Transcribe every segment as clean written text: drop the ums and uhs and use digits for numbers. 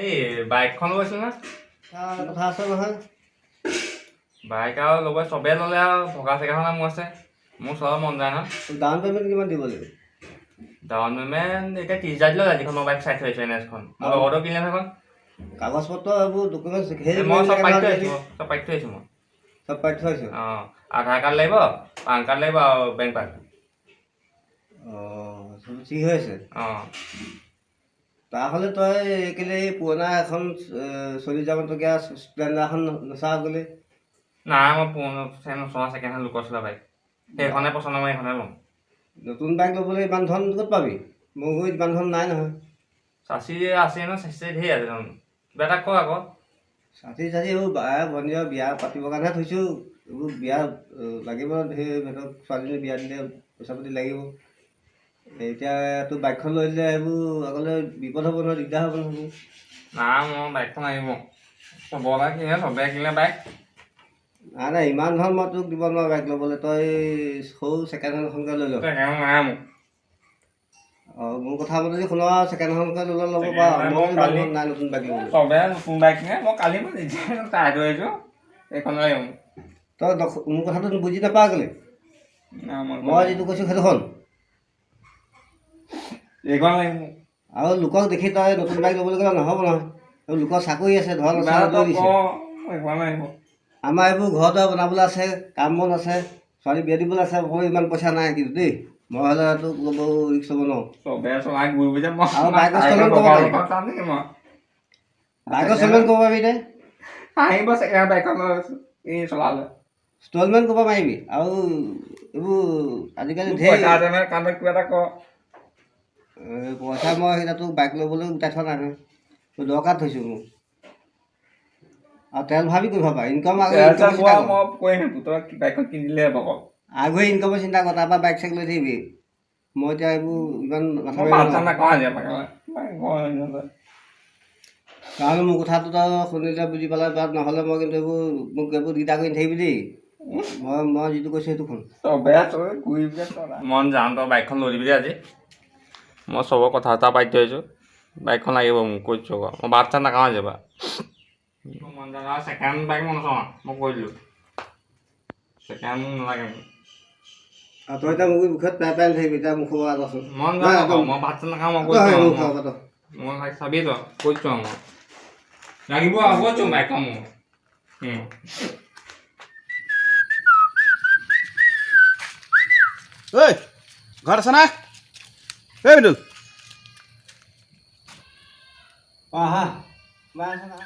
এই বাইকখন লৈছিল না? কথা আছে নহয়। বাইক আৰু ল'ব, চবে ল'লে আৰু ভগা চেগাখন মোৰ আছে, মোৰ চলাব মন যায় নহয়। ডাউন পে'মেণ্ট কিমান দিব লাগিব? ডাউন পে'মেণ্ট এতিয়া 30,000 দিলে যায়, যিখন মই বাইক চাই থৈ আহিছোঁ, এন এছখন। মোৰ লগৰটো কিনিলে সেইখন। কাগজ পত্ৰ, এইবোৰ ডকুমেণ্টছ? মই চব পাই থৈ আহিছোঁ, চব পাই থৈ আহিছোঁ মই। চব পাই থৈ আহিছোঁ? অঁ, আধাৰ কাৰ্ড লাগিব, পান কাৰ্ড লাগিব আৰু বেংক পাছ। অঁ, চব ঠিক হৈ আছে? অঁ। তাহ'লে তই কেলে এই পুৰণা এখন 40,000 মান টকীয়া স্প্লেণ্ডাৰখন নাচাৱ কেলে? নাই, মই পুৰণা নচলাওঁ, ছেকেণ্ড হেণ্ড লোকৰ চলা বাইক। সেইখনে পচন্দ, মই এইখনে ল'ম। নতুন বাইক ল'বলৈ ইমান ধন ক'ত পাবি? মোৰ গুৰিত ইমান ধন নাই নহয়। চাচি আছে ন? চাচি ধেৰ আছে ধন। কিবা এটা ক আকৌ। ছাতি ছাতি এইবোৰ বাই ভনীয়ে বিয়া পাতিবৰ কাৰণেহে থৈছোঁ। এইবোৰ বিয়া লাগিব, সেই সিহঁতক ছোৱালীজনী বিয়া দিলে পইচা পাতি লাগিব। এতিয়া তোৰ বাইকখন লৈ দিলে সেইবোৰ আগলৈ বিপদ হ'ব নহয়, দিগদাৰ হ'ব নহয়। নাই, মই বাইকখন লাগিব। চবৰে কিনে, চবে কিনে বাইক। নাই নাই, ইমান ধন মই তোক দিব নোৱাৰোঁ বাইক ল'বলৈ। তই সৰু ছেকেণ্ড হেণ্ড এখনকে লৈ ল। ছেকেণ্ড নাই মোক। অঁ, মোৰ কথা মতে যদি শুন, ছেকেণ্ড হেণ্ডকে ল'লে ল'ব পাৰ। মোৰ ইমান ধন নাই নতুন বাইক ল'বলৈ। চবে নতুন বাইক কিনে, মই কালি মই নিজে চাই থৈ আহিছোঁ, এইখন লাগিব মোক। তই মোৰ কথাটো বুজি নাপাৱ কেলে? নাই, মই মই যিটো কৈছোঁ সেইটো শুন। এইখন লাগিব মোক। আৰু লোকক দেখি তই নতুন বাইক ল'বলৈ গ'লে নহ'ব নহয়। আৰু লোকৰ চাকৰি আছে, ধন কিবা আছে, এটা লৈ ক। দিছে। এইখন লাগিব। আমাৰ এইবোৰ ঘৰ দুৱাৰ বনাবলৈ আছে, কাম বন আছে, ছোৱালী বিয়া দিবলৈ আছে। মোৰ ইমান পইচা নাই কিন্তু দেই। মই হ'লে তোক ল'ব ৰিক্স ল'ব নোৱাৰোঁ। চবে চলাই ঘূৰিব যে মই আৰু বাইকৰ ষ্টলমেণ্ট ক'ব পাৰিবি? চাম নেকি মই? বাইকৰ ষ্টলমেণ্ট ক'ব পাৰিবি নে? হাঁহিব ছেকেণ্ড বাইকখন লৈ এই চলালে। ষ্টলমেণ্ট ক'ব পাৰিবি? আৰু এইবোৰ আজিকালি মোক ঢেৰ পইচা আছে নহয় কাণত, কিবা এটা ক। পইচা মই সেইটা তোক বাইক ল'বলৈ গোটাই থোৱা নাই নহয়, তোৰ দৰকাৰত থৈছোঁ মোক। আৰু তেল ভাবি কৰি ভাবা ইনকাম তেল চেল ইনকামৰ চিন্তা ভৰোৱা কৰ। মই কৰিম, তই বাইকখন কিনিলেহে হ'ব আকৌ। আগৈ ইনকামৰ চিন্তা কৰ, তাৰপৰা বাইক চাইক লৈ থাকিবি। মই এতিয়া এইবোৰ ইমান মাথা মই মাৰিব ভাত চাত নোৱাৰোঁ। নাখাওঁ আজি। কাৰণ মোৰ কথাটো তই শুনিলে বুজি পালে বাট, নহ'লে মই কিন্তু এইবোৰ মোক এইবোৰ দিগদাৰ কৰি নাথাকিবি দেই। মই মই যিটো কৈছোঁ সেইটো শুন। চবে চবে ঘূৰি মন যাম, তই বাইকখন লৈ দিবি দেই আজি। মই চবৰ কথা এটা পাতি থৈ আহিছোঁ, বাইকখন লাগিব মোক, কৈছোঁ আকৌ। মই ভাত চাত নাখাওঁ আজি পৰা। মন যায় ছেকেণ্ড বাইক মই নচলাওঁ, মই কৈ দিলোঁ, ছেকেণ্ড নালাগে মোক। আৰু তই এতিয়া মোক মুখত পেলাই পেলাই নাথাকিবি। এতিয়া মুখৰ পৰা আঁতৰচোন। মন যায় আকৌ, মই ভাত চাত নাখাওঁ, মই কৈছোঁ। মুখৰ পৰা। মই বাইক চাবি তই, কৈছোঁ মই লাগিব আৰু, কৈছোঁ বাইকখন মোৰ। ঐ, ঘৰত আছা না? ঐ মৃদুল। অঁ, আহা, সোমাই আছা না?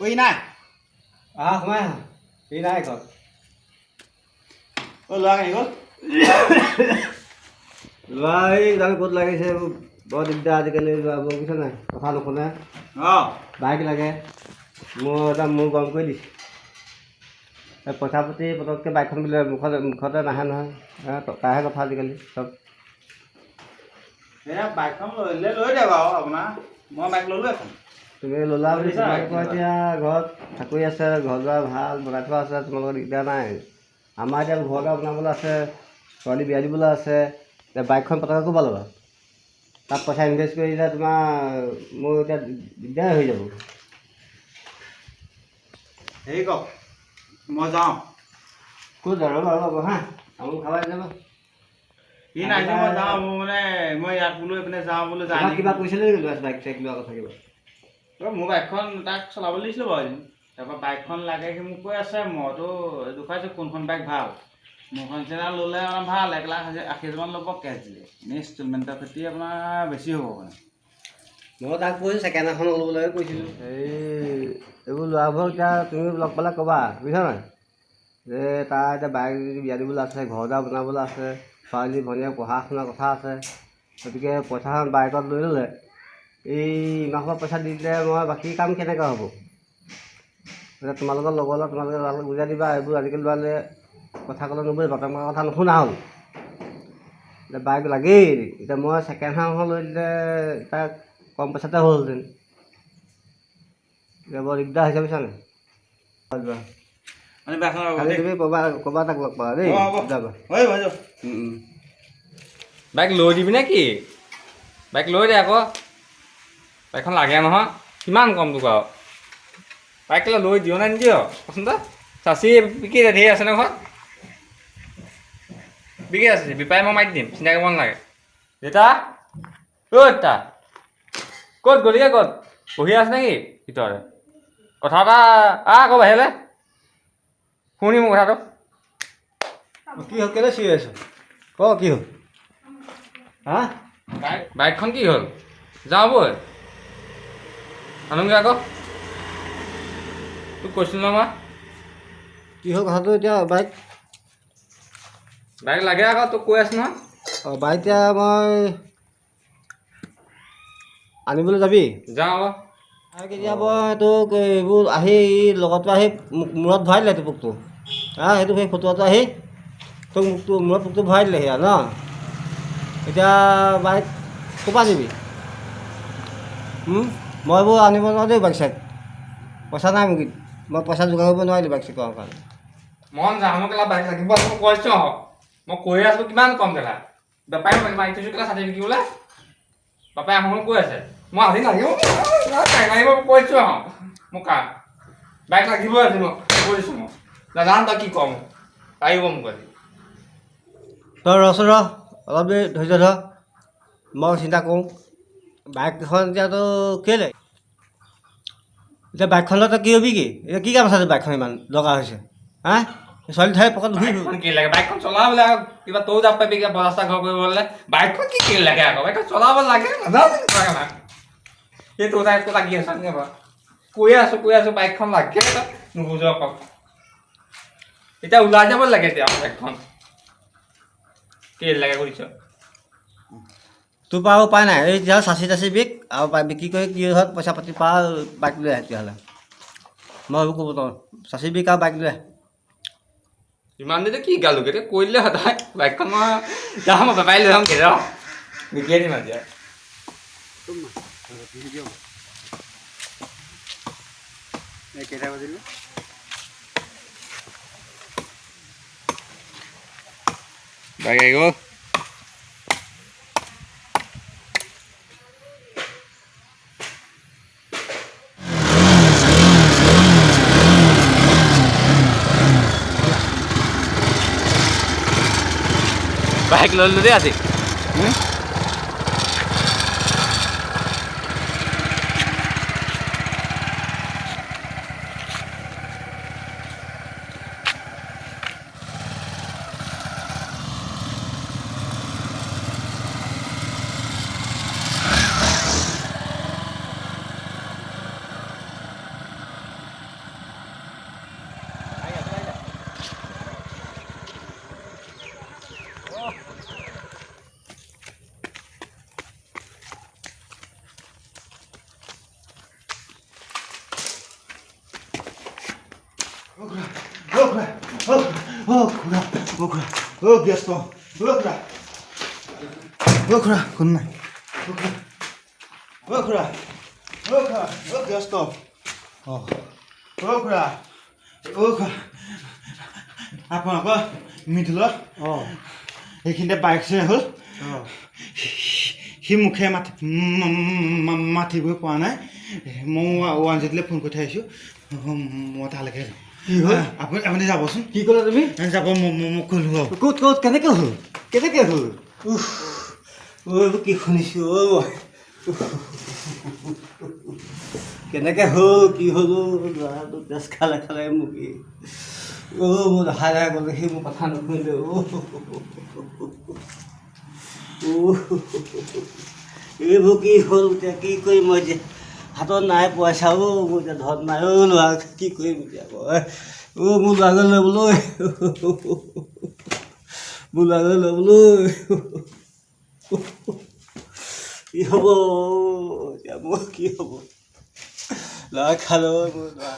ঐ, নাই। আহা, সোমাই আহা। সি নাই ঘৰত। ঐ, ল'ৰা কেনি গ'ল? ল'ৰা এই জানো ক'ত লাগিছে। এইবোৰ বৰ দিগদাৰ আজিকালি ল'ৰাবোৰ, বুজিছা নাই? কথা নুশুনে। বাইক লাগে। মোৰ এটা মূৰ গৰম কৰি দিছে। এই পইচা পাতি পটককৈ বাইকখন বোলে মুখতে মুখতে নাহে নহয়। টকাহে কথা আজিকালি চব। এয়া বাইকখন লৈ দিলে লৈ দে বাৰু আপোনাৰ। মই বাইক ল'লোঁ এখন। তুমি ল'লা বুলি বুজিছা? তোমালোকৰ এতিয়া ঘৰত চাকৰি আছে, ঘৰ দুৱাৰ ভাল বনাই থোৱা আছে, তোমালোকৰ দিগদাৰ নাই। আমাৰ এতিয়া ঘৰ দুৱাৰ বনাবলৈ আছে, ছোৱালী বিয়া দিবলৈ আছে। এতিয়া বাইকখন পটককৈ ক'ৰপৰা ল'বা? তাত পইচা ইনভেষ্ট কৰি দিলে তোমাৰ মোৰ এতিয়া দিগদাৰ হৈ যাব। হেৰি কওক, মই যাওঁ। ক'ত যাবা? ৰ'বা, ৰ'বা, হা, তামোল খাবা যাবা। সি নাই যে, মই যাওঁ। মোৰ মানে মই ইয়াত বোলো এইপিনে যাওঁ বোলো, যাওঁ। তোমাক কিবা কৈছিলে নেকি লোৱা বাইক চাইক লোৱা কথা কিবা? মোৰ বাইকখন তাক চলাবলৈ দিছিলোঁ বাৰু এদিন। তাৰপৰা বাইকখন লাগে সি মোক কৈ আছে। মইতো দেখুৱাইছোঁ কোনখন বাইক ভাল। মোৰখন নিচিনা ল'লে মানে ভাল, 1,80,000মান ল'ব কেছ দিলে। এনেই ইনষ্টলমেণ্টৰ সৈতে আপোনাৰ বেছি হ'ব মানে। মই তাক কৈছোঁ ছেকেণ্ড এখন ল'বলৈ কৈছিলোঁ। এই এইবোৰ ল'ৰাবোৰক এতিয়া তুমি লগ পালে ক'বা, বুজিছা নাই, যে তাৰ এতিয়া বাইক বিয়া দিবলৈ আছে, ঘৰ দুৱাৰ বনাবলৈ আছে, ছোৱালী ভনীয়েক পঢ়া শুনাৰ কথা আছে। গতিকে পইচাখন বাইকত লৈ ল'লে, এই ইমান সোপা পইচা দি দিলে মই বাকী কাম কেনেকৈ হ'ব? এতিয়া তোমালোকৰ লগৰ লগত তোমালোকে ল'ৰাক বুজাই দিবা। এইবোৰ আজিকালি ল'ৰালে কথা ক'লে নুবুজে, বাপেক মাকৰ কথা নুশুনা হ'ল। এতিয়া বাইক লাগেই। এতিয়া মই ছেকেণ্ড হেণ্ডখন লৈ দিলে তাক কম পইচাতে হ'লহেঁতেন। এতিয়া বৰ দিগদাৰ হৈছে, বুজিছা নাই? যোৱা। মানে বাইকখন খালি তুমি ক'বা ক'বা তাক লগ পাবা দেই। হ'ব। যাবা। হয় হয়। বাইক লৈ দিবি নে কি? বাইক লৈ দে আকৌ, বাইকখন লাগে নহয়। কিমান কম তোক আৰু বাইক কেলা লৈ দিয় নে নিদিয় কচোন তই? চাচি বিকি ধেৰ আছে ন ঘৰত, বিকি আছে, বিপাই মই মাৰি দিম, চিন্তা কৰিব নালাগে। দেউতা, অ' দেউতা, ক'ত গ'লিগে, ক'ত বহি আছে নেকি ভিতৰতে? কথা এটা আহ আকৌ বাহিৰলৈ শুনি মোৰ কথাটো। কি হ'ল, কেলৈ চিঞৰি আছ? ক কি হ'ল? হা, বাইকখন কি হ'ল? যাওঁ বৈ আনোগৈ আকৌ, তোক কৈছিলোঁ নহয় মই। কি হ'ল কথাটো এতিয়া? বাইক বাইক লাগে আকৌ, তোক কৈ আছোঁ নহয়। অঁ, বাইক এতিয়া মই আনিবলৈ যাবি? যাওঁ আকৌ। আৰু কেতিয়া মই তোক এইবোৰ আহি লগৰটো আহি মূৰত ভৰাই দিলে তোৰ পোকটো। হা, সেইটো সেই ফটোৱাটো আহি তোক মোকটো মূৰত পোকটো ভৰাই দিলে সেয়া ন। এতিয়া বাইক ক'ৰপৰা আনিবি? মই এইবোৰ আনিব নোৱাৰোঁ দেই বাইক চাইক, পইচা নাই মোক, মই পইচা যোগাৰ কৰিব নোৱাৰিলোঁ বাইক চাইক কৰাৰ কাৰণে। মন যাওঁ, মোক কেলা বাইক লাগিব, মই কৈছোঁ আকৌ, মই কৈ আছোঁ কিমান কম কেলা। বেপাৰী মাৰি থৈছোঁ কেলা চাটি বিকিবলৈ, বাপাই আহোঁ কৈ আছে, মই আজি লাগিব, বাইক লাগিব, মই কৈছোঁ আকৌ, মোক কা বাইক লাগিব আজি, মই কৈ দিছোঁ, মই নাজানো তই কি কম, লাগিব মোক আজি। তই ৰচোন ৰ, অলপ দেৰি ধৈৰ্য ধৰ, মই চিন্তা কৰোঁ। বাইকখন এতিয়াতো কেলৈ এতিয়া বাইকখন লৈ তই কি হবি? কি এতিয়া কি কাম আছে বাইকখন ইমান দৰকাৰ হৈছে? হা, ছোৱালী ঠাই পকত ঘূৰি ফুৰ। বাইকখন কি লাগে? বাইকখন চলাবলৈ আকৌ কিবা তয়ো যাব পাৰিবি, কিবা বজাৰ চজাৰ ঘৰ কৰিবলৈ। বাইকখন কি কি লাগে আকৌ? বাইকখন চলাব লাগে, নাজানো সেই তোৰ তাত লাগি আছ নেকি বাৰু? কৈ আছোঁ, কৈ আছোঁ বাইকখন লাগে, তই নুবুজ আকৌ। এতিয়া ওলাই যাব লাগে এতিয়া বাইকখন কি লাগে কৰিছ? তোৰ পৰা আৰু উপায় নাই, এই তেতিয়াহ'লে চাচি তাচি বিক আৰু বিক্ৰী কৰি কি হয় পইচা পাতি পা বাইক লৈ আহ তেতিয়াহ'লে। মই এইবোৰ ক'ব নোৱাৰোঁ, চাচি বিক আৰু বাইক লৈ আহ। ইমান দিনে কি গালোগে এতিয়া কৈ দিলে সদায় বাইকখন মই যাম, মই বেপাৰী লৈ যাম, কেতিয়া বিকিয়ে দিম আজি। কেইটা বাজিলে? বাইক আহি গ'ল। বাইক লৈ ল'লো দেই আজি। অ খুৰা, অ খুৰা, অ ব্যস্ত, অ খুৰা, অ খুৰা, কোন নাই, অ খুৰা, অ খুৰা, অ খুৰা, অ ব্যস্ত, অ অ খুৰা, অ খুৰা, আপোনালোকৰ মৃদুলৰ সেইখিনিতে বাইক এক্সিডেণ্ট হ'ল, সি মুখে মাতিবই পৰা নাই, মই 108লৈ ফোন কৰি থৈ আহিছোঁ, মই তালৈকে যাওঁ। কি হ'ল? আপুনি যাবচোন। কি ক'লা তুমি? যাব, মোক ক'লো আৰু। ক'ত ক'ত কেনেকৈ হ'ল, কেনেকৈ হ'ল? উফ, অ' এইবোৰ কি শুনিছোঁ অ' মই, কেনেকৈ হ'ল, কি হ'ল? ল'ৰাটো তেজ খালে খালে মোক, অ' মোৰ লাহে লাহে ক'লে, সি মোৰ কথা নুশুনিলে। অ' এইবোৰ কি হ'ল এতিয়া, কি কৰিম মই এতিয়া? হাতত নাই পইচা, অ' মোৰ এতিয়া ধন নাই, অ' ল'ৰা কি কৰিম এতিয়া মই? অ' মোৰ ল'ৰালৈ ল'বলৈ, মোৰ ল'ৰালৈ ল'বলৈ কি হ'ব এতিয়া মোৰ, কি হ'ব? ল'ৰা খালোঁ মোৰ ল'ৰা।